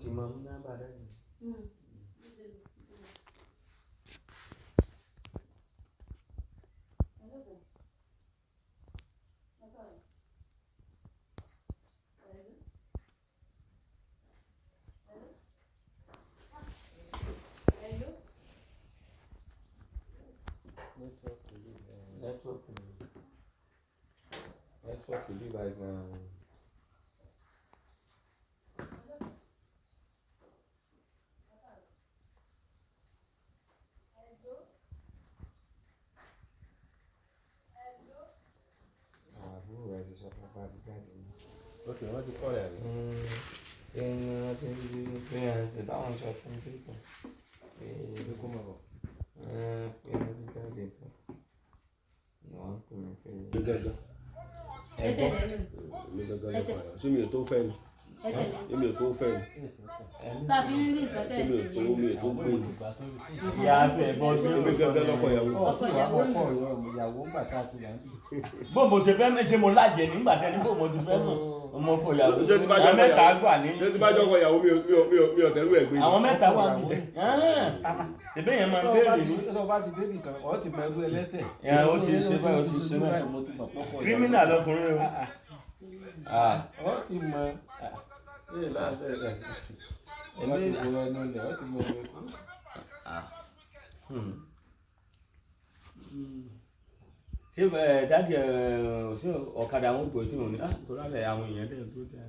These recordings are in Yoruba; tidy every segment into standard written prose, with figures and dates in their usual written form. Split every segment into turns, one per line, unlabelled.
ti mọ nọ́mbà dájú. Nẹ́tíwọ́ọ̀kì ni, nẹ́tíwọ́ọ̀kì bí báyìí gan-an. Àwọn àbúrò rẹ̀ ti sọ fún pa ti jáde ní.
Ok, wọ́n ti kọ́ rẹ̀ àbí?
Pé wọ́n ti pé à ń ṣe báwọn sọ fún pípọ̀ pé
Pé kó máa bọ̀.
Pé wọ́n ti jáde pọ̀. Ni wọ́n ń pè mí pé.
Èmi gangan.
Ẹ tẹ̀lé nù.
Èmi gangan ló padà. Ṣé mi ò tó fẹ́ ni?
Ẹ tẹ̀lé.
Ṣé mi ò tó fẹ́ ni?
Tá a fi ń rí nǹkan tẹ̀
Ṣé
ń
mi
ṣe
ò tó
yẹn.
mi ò tó gbé ni?
Ìyá abẹ bọ́ sí
Èmi gangan lọ́kọ ìyàwó.
Ọkọ ìyàwó
ọkọ ìyàwó ńgbà tá a ti wà níbí.
Bó mo ṣe fẹ́ mọ̀, ṣe mo lájẹ nígbà tẹ́ni bó mo ti fẹ́ mọ̀, ọmọ ọkọ ìyàwó.
Ṣé tí bá jọ́
Àwọn
ọkọ
mẹ́ta
ìyàwó?
gbà ní.
Ṣé tí bá jọ́ ọkọ ìyàwó mi ò tẹ́lú ẹ̀ gbé ni?
Àwọn mẹ́ta wà ní. Ṣèbí yẹn máa ń béèrè ní.
Tó o bá ti débì kan, ọ ti mọ ẹrú ẹlẹ́sẹ̀.
Ẹ, ó ti ṣe báyìí, ó ti ṣe báyìí.
Mo ti mọ̀ pọ́kọ ìyàwó.
Kírímìnà lọkùnrin o.
Ọ ti mọ. Ọ ti mọ ẹnu lẹ̀, ọ ti mọ ẹnu.
Ṣé ẹ dáàdi ẹ ṣé ọ̀kadà àwọn ògbó tí mo ní? Ah, torí àlẹ́ àwọn èèyàn dẹ̀ tó dẹ̀.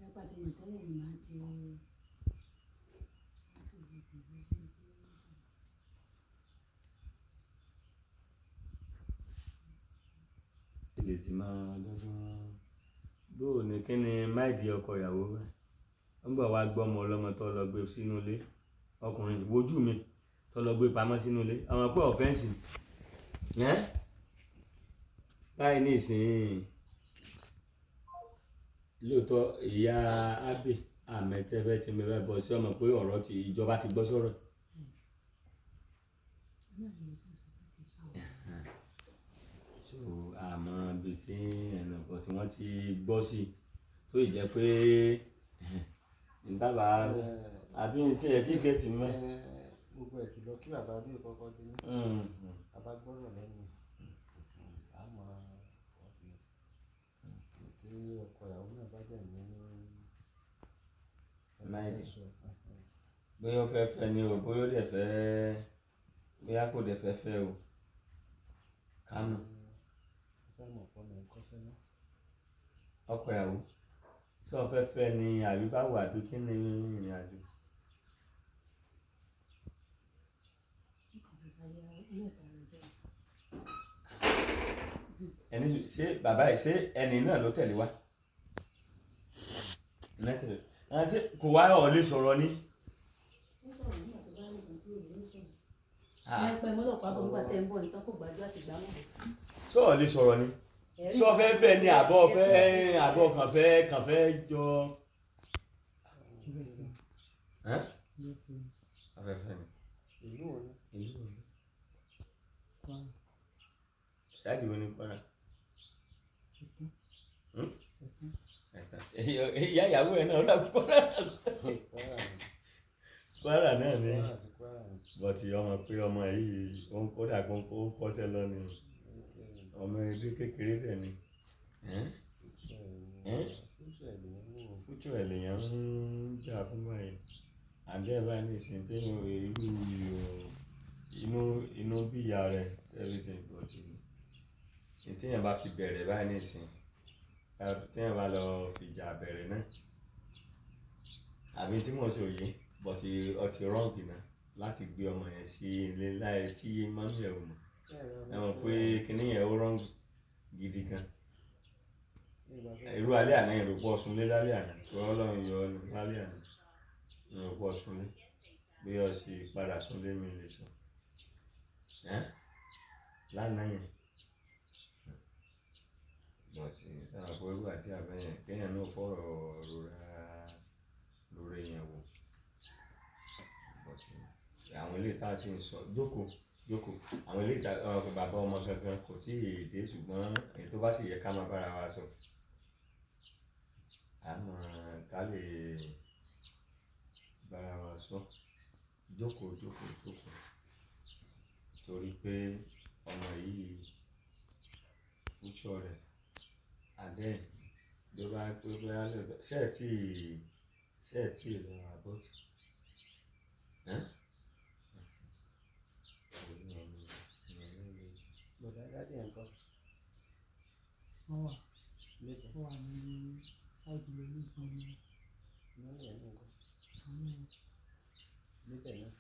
Lápá ti mọ̀ tẹ́lẹ̀ ni màá ti ṣe tẹ̀lé.
Lè ti máa dọ́gbọ́n. Bó o ní kí ni máìdí ọkọ ìyàwó rẹ̀? Ó ń bọ̀ wá gbọ́ ọmọ ọlọ́mọ tó lọ gbé sínú ilé. Ọkùnrin wojú mi tó lọ gbé pamọ́ sínú ilé. Àwọn pé ọ̀fẹ́ǹsì. Ẹ́ báyìí ní ìsìn lóòótọ́ ìyá Abbey àmẹ́tẹ́fẹ́ ti mẹ́fẹ́ bọ̀ sí ọmọ pé ọ̀rọ̀ ti ìjọba ti gbọ́ sọ̀rọ̀.
Náà ni mo ṣe sọ pé kí n sọ̀rọ̀.
So àmọ́ ibi tí ẹnà bọ̀ tí wọ́n ti gbọ́ sí tó ì jẹ́ pé ntábà àbí tí ẹ ti gẹ̀ẹ́tì mọ́.
Gbogbo ẹ̀ jùlọ kí bàbá bí kọ́kọ́ dé, bàbá gbọ́rọ̀ lẹ́nu àmọ́ tí ọkọ ìyàwó náà bá jẹ́ ní
Máìdì. Bóyá ó fẹ́ fẹ́ ni o, bóyá ó dẹ̀ fẹ́, bóyá kò dẹ̀ fẹ́ fẹ́ o. Kánò.
Sáàmù ọ̀pọ̀ mi ń kọ́ṣẹ́ náà.
Ọkọ ìyàwó. Ṣé o fẹ́ fẹ́ ni àbí báwo àbí kí ni ìrìn àjò?
Kò fẹ́ fàyè ẹlẹ́ta rẹ̀ jẹ́.
Ẹni ṣé bàbá yìí ṣé ẹni náà ló tẹ̀lé wá? Mẹ́tẹ̀lẹ̀. Ẹ ṣé kò wá ọ̀ lè sọ̀rọ̀ ni?
Ó sọ̀rọ̀ nígbà tó bá rí nǹkan tí ò ní sọ̀rọ̀. Ẹ pẹ́ mọ́lọ́pàá bọ̀ nígbà tẹ́ ń bọ̀ ìtàn kò gbàdúrà àti gbàmọ̀.
Ṣé ọ̀ lè sọ̀rọ̀ ni? Ṣé o fẹ́ fẹ́ ni àbọ̀ fẹ́ àbọ̀ kàn fẹ́ kàn fẹ́ jọ? Ẹ́ afẹ́fẹ́ ni.
Ìlú wo ni?
Ìlú wo ni? Ṣáàjì wo ni Kwara? Ẹ̀tàn. Ìyá ìyàwó ẹ̀ náà ó dàbí Kwara.
Kwara ni.
Kwara náà ni.
Kwara sí Kwara ni.
Bọ̀tì ọmọ pé ọmọ yìí ó ń kódà kó ń kọ́ṣẹ́ lọ ni. Ọmọ ẹbí kékeré dẹ̀ ni. Fújọ ẹ̀ lèèyàn ń jà fún báyìí. Àǹdẹ́ báyìí ní ìsìn téèyàn irú inú inú bí ìyá rẹ̀ everything but ní téèyàn bá fi bẹ̀rẹ̀ báyìí ní ìsìn téèyàn bá lọ fìjà bẹ̀rẹ̀ náà. Àbí tí mò ń sọ yìí but ọ ti wrong náà láti gbé ọmọ yẹn sí ilé láì tí mọ́mí ẹ̀ ò mọ̀. Ẹ mọ̀ pé kinní yẹn ó wrong gidi gan. Irú alẹ́ àná yẹn ló pọ̀ sunlé lálẹ́ àná. Tó Ọlọ́run yọ ọ́ lálẹ́ àná. Ló pọ̀ sunlé. Bí ọ sì padà sunlé mi lè sọ. Ẹ́ lánàá yẹn. But ẹ mọ̀ pé irú àti àbẹ́ yẹn kéèyàn náà fọ̀rọ̀ rora rora yẹn wò. But àwọn ilé tá a ti ń sọ jókòó. Jókòó. Àwọn ilé ìta bàbá ọmọ gangan kò tí ì dé, ṣùgbọ́n èyí tó bá sì yẹ ká máa bára wa sọ, àmọ́ ká lè bára wa sọ. Jókòó, jókòó, jókòó, torí pé ọmọ yìí future rẹ̀ and then ló bá pé bóyá lóòótọ́ ṣé ẹ̀ tí lọ abort ẹ́.
Bọ̀dá daddy ẹ̀ ńkọ́?
Wọ́n wà.
Lẹ́kọ̀ọ́.
Wọ́n wà ní side ilé ní ìpínlẹ̀.
Mummy ẹ̀ náà ńkọ́?
Àwọn náà.
Níbẹ̀ náà.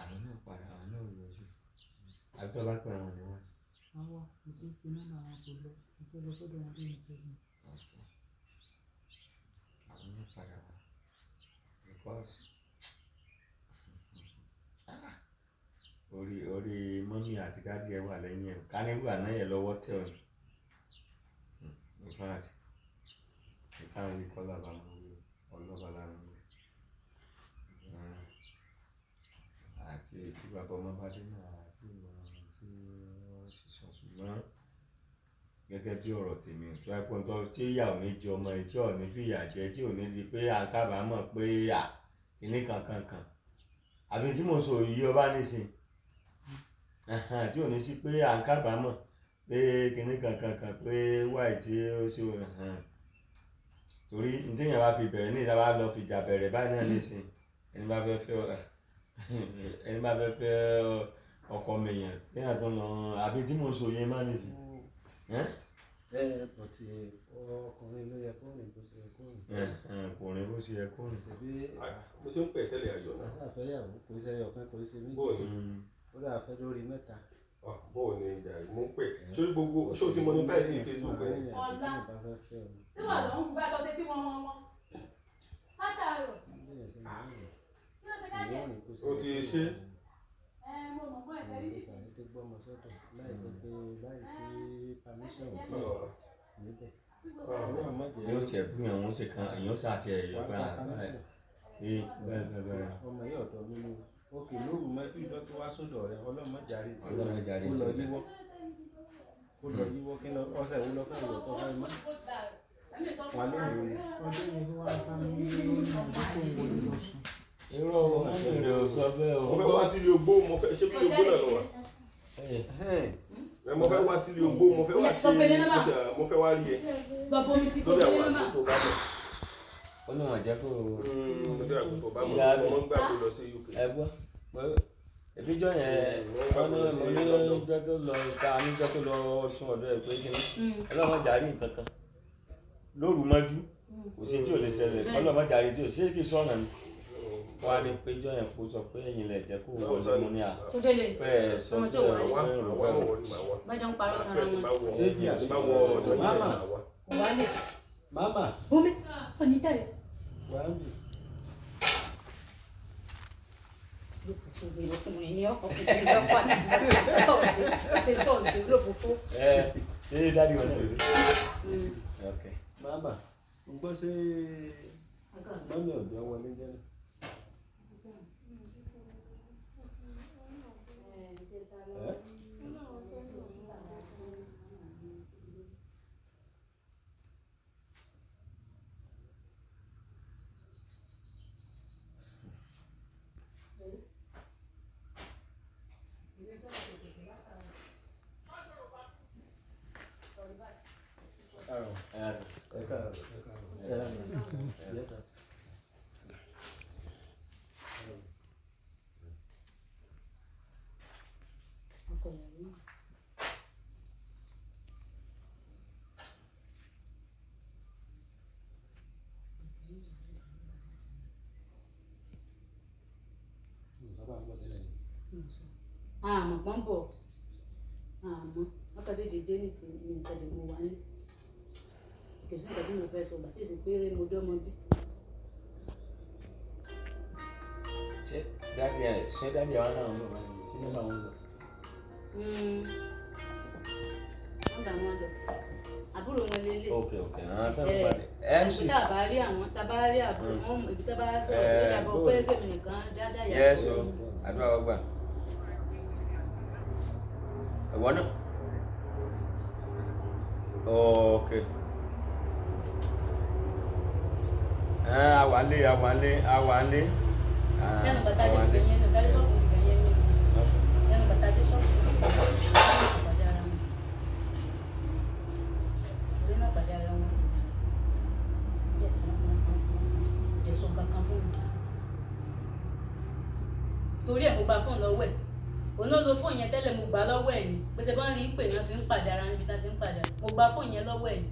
Àwọn náà padà, àwọn náà yọjú àbí tó bá pè àwọn ni wọ́n.
Wọ́n wà, mo ti ń pe nọ́mbà wọn kò lọ. Mo fẹ́ lọ sọ́dọ̀ wọn lónìí pẹ̀lú.
Okay. Àwọn náà padà wá because orí mummy àti daddy ẹ wà lẹ́yìn ẹ̀ ká nígbà náà yẹ lọ́wọ́ tẹ̀ ọ́ ni. In fact, ìtàn wí kọ́ làbá mú wí ọlọ́ba lára mú wí. Àti tí bàbá ọmọ bá dé náà àti ìmọ̀ tí wọ́n sì sọ, ṣùgbọ́n gẹ́gẹ́ bí ọ̀rọ̀ tèmi tó yẹ kó tó tí ìyá ò ní jẹ ọmọ yìí, tí ò ní fìyà jẹ, tí ò ní di pé à ń kábàámọ̀ pé à kíní kankan kan àbí tí mo sọ yìí ọba nísìn tí ò ní sí pé à ń kábàámọ̀ pé kíní kankan kan pé wáì tí ó ṣe torí ní téèyàn bá fi bẹ̀rẹ̀ ní ìta bá lọ fìjà bẹ̀rẹ̀ báyìí náà nísìn, ẹni bá fẹ́ fẹ́ ọkọ mèèyàn téèyàn tó lọ àbí tí mo sọ yẹn má nísìn.
Ẹ but ọkùnrin ló yẹ kó rìn bó ṣe yẹ kó rìn.
Kò rìn bó ṣe yẹ kó rìn.
Ṣèbí
Mo ti ń pè tẹ́lẹ̀ ayọ̀ náà.
àfẹ́yàwó kò ṣe ẹyọ kan, kò ṣe méjì.
Bóò ni?
Ó dà fẹ́ lórí mẹ́ta.
Bóò ni ìjà mo ń pè sórí gbogbo ṣé o ti monetize Facebook ẹ?
Ọlá. Tí wọ́n lọ ń gbá lọ sí tí wọ́n látàárọ̀. Kí ló ṣe dájẹ́?
O ti ṣe?
Ẹ mo mọ̀ mọ́ ẹ̀fẹ́ rí nìyí.
Ìsàlẹ̀ gbọ́mọ sọ́dọ̀ láì jẹ́ pé láì sí permission òbí níbẹ̀. Ọlọ́run má jẹ́.
Yóò tiẹ̀ bú yàn wọ́n ṣe kan èèyàn ṣáà tiẹ̀ yọ pé
Wàá
à
gba permission.
báyìí bẹ́ẹ̀ bẹ́ẹ̀ bẹ́ẹ̀.
Ọmọ yìí ọ̀dọ̀ mi ni òkè lóru mọ́jú ìjọ tó wá sọ́dọ̀ rẹ̀. Ọlọ́run má jàre tí
Ọlọ́run má jàre
ó lọ
tí ó dá.
yíwọ́, ó lọ yíwọ́ kí lọ ọ̀sẹ̀ wo lọ fẹ́ wọ̀ tó fẹ́ mọ́ wà lóru ni.
Ọjọ́ yẹn ló wá bá mi lórí ìdókòwò wọlé lọ sùn.
Irọ́ o, mummy rẹ̀ ò sọ bẹ́ẹ̀ o.
Mo fẹ́ wá sílé ogbó, mo fẹ́ ṣé bí ogbó náà lọ wà.
Ẹ,
Mo fẹ́ wá sílé ogbó, mo fẹ́ wá ṣe mo fẹ́ wá rí ẹ
Lọ bomi sí kò
lórí
ní
àwọn
nọ́mbà.
àgbo tó bá mọ̀.
Ó ní wọn jẹ́ kó o.
Lórí àgbo tó bá mọ̀,
Ìyá mi.
mo ń gbàgbé lọ sí UK.
Ẹ gbọ́ pé ìbíjọ́ yẹn wọ́n ní mo ní jọ́ tó lọ ta níjọ́ tó lọ sùn ọ̀dọ̀ ẹ̀ pé kí ni ọlọ́mọ jàrí nǹkan kan lóru mọ́jú, kò sí tí ò lè ṣẹlẹ̀. Ọlọ́mọ jàrí tí ò ṣe é kí sọ̀nà ni wọ́n á ní pé jọ́ yẹn kó sọ pé ẹ̀yìn lẹ̀ jẹ́ kó wọlé mu ní à
Tó délé.
pé ẹ̀ sọ
Ọmọ
pé
tó
ẹ̀
wọlé.
Wá
pé rò
wá
pé
wọ̀ ní màá wá.
Bájọ́ ń parọ́ tara
Tí
wọn.
bá wọ tí bá wọ ọ̀dọ̀ yẹn màá wá.
Kò wálé.
Mama.
Bomi, òní tẹ̀lé.
Wàá bì.
Lófòfó gbé ọkùnrin ní ọkùnrin ní ọkọ àti tọ̀sí ṣe tọ̀sí lófòfó.
Ẹ ṣé daddy wọn náà lè ok.
Mama, ń gbọ́ ṣé mummy ọ̀dọ́ wọlé jẹ́ náà. Ẹ́ káàárọ̀.
Ẹ
Ẹ káàárọ̀. Ẹ káàárọ̀. Yes, sir.
Ọkọ ìyàwó náà.
Mo sábà ń gbọ́ tẹ́lẹ̀ ni.
Àmọ́ pọ́n bọ̀, àmọ́ ọkọ̀ dédé dé nísìnyí mi nìkan dé mo wà ní kò sí nǹkan tí mo fẹ́ sọ bàtí èsì pé mo dọ́mọ bí.
Ṣé daddy ẹ ṣé daddy ẹ wá náà ń bọ̀ báyìí sí nígbà wọn bọ̀.
Wọ́n bá wọn lọ àbúrò. Àbúrò wọn lélẹ̀.
Ok ok, àwọn tó ń pàdé MC.
Tá a bá rí àwọn, tá a bá rí àbúrò wọn, ibi tá a bá sọ̀rọ̀ sí ìjàbọ̀ pé kémi nìkan dáadáa yà.
Yes o, àdúrà wọ́n gbà. Ìwọ náà. Ok. Àwa lé, àwa lé, àwa lé.
Lẹ́nu bàtà dé gbẹ̀yẹn ní, dárí ṣọ́ọ̀ṣì gbẹ̀yẹn ní. Lẹ́nu bàtà dé ṣọ́ọ̀ṣì gbẹ̀yẹn pàdé ara wọn. Orí náà pàdé ara wọn. Ẹ̀sùn kankan fún mi. Torí ẹ̀ mo gba fóònù lọ́wọ́ ẹ̀. Òun náà lo fóònù yẹn tẹ́lẹ̀, mo gbà lọ́wọ́ ẹ̀ ni. Pèsè bá ń rí pè náà fi ń pàdé ara níbi tá ti ń pàdé. Mo gba fóònù yẹn lọ́wọ́ ẹ̀ ni.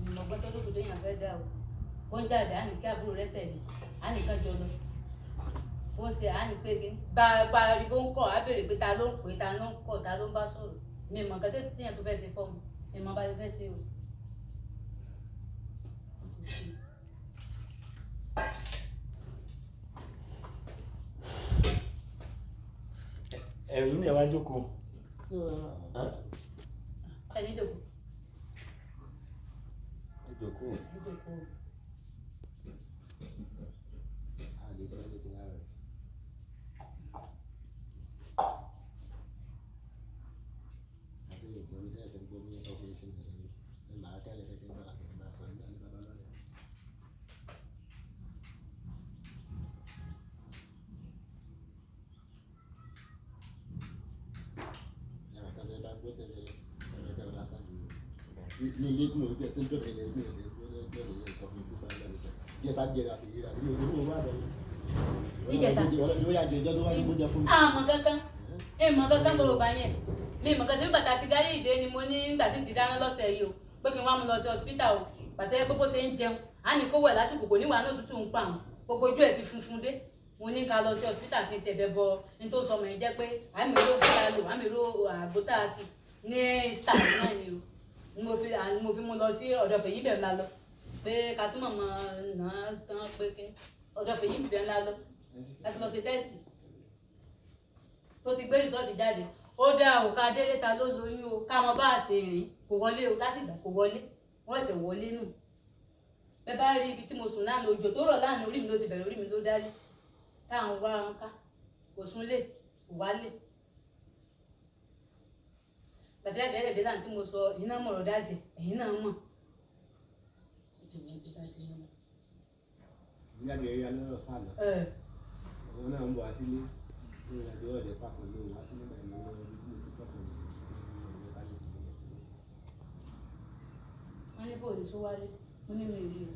Ìmọ̀gbọ́n tó lókun tó yàn fẹ́ dà o. Ó ń jáde, á ní kí àbúrò rẹ̀ tẹ̀lé, á ní kán jọ lọ. Ó ń ṣe, á ní pé kí bá a rí bó ń kọ̀, á béèrè pé ta ló ń pè, ta ló ń kọ̀, ta ló ń bá sọ̀rọ̀. Mi mọ̀ nǹkan téèyàn tó fẹ́ ṣe fọ́ọ̀mù, mi mọ̀ bá ti fẹ́ ṣe o.
Ẹ̀yin náà wá jókòó.
Ẹni jókòó.
Ẹ jókòó.
Ẹ jókòó. Níjẹta. Àmọ́ kankan, èèmọ̀ kankan gbogbo bá yẹn. Mi mọ̀ kan sí bàtà ti gárí ìdè ni mo ní nígbà tí ti dáná lọ́sẹ̀ yìí o, pé kí n wá mú lọ sí hospital o. Bàtà ẹ gbogbo ṣe ń jẹun, á ní kó wẹ̀ lásìkò kò ní wàá ní òtútù ń pa àwọn. Gbogbo ojú ẹ̀ ti funfun dé. Mo ní ká lọ sí hospital kí n tiẹ̀ bẹ bọ ní tó sọmọ yẹn jẹ́ pé àmì èrò òkúta lò, àmì èrò àgbo tá a kì ní star náà ni o. Mo fi mú lọ sí ọ̀dọ̀ Fèyí bẹ̀ ńlá lọ. Pé ká tún mọ̀ mọ́ náà tán pé kí ọ̀dọ̀ Fèyí bẹ̀ ńlá lọ. Láti lọ ṣe tẹ́sì tó ti gbé rìsọ́ọ̀tì jáde. Ó dá òkà délé ta ló lóyún o, ká mọ bá a ṣe rìn kò wọlé o, láti ìgbà kò wọlé, wọ́n ṣẹ̀ wọlé nù. Bẹ́ẹ̀ bá rí ibi tí mo sùn lánàá, òjò tó rọ̀ lánàá, orí mi ló ti bẹ̀rẹ̀, orí mi ló dálé. Táwọn wá wọn ká, kò súnlé, kò wálé. Bàtí láti ẹ̀ẹ́dẹ̀dẹ̀ láti tí mo sọ, ẹ̀yin náà mọ̀rọ̀ dájẹ̀, ẹ̀yin náà mọ̀.
Ìyá mi rí alẹ́ ọ̀sán àná. Òun náà ń bọ̀ wá sílé. Ìrìnàjò ọ̀dẹ̀ papọ̀ ló wá sílé báyìí ní ọdún tí mo ti tọ́kọ̀ mi sí.
Wọ́n ní bóòlù só wálé, mo ní mi rí o.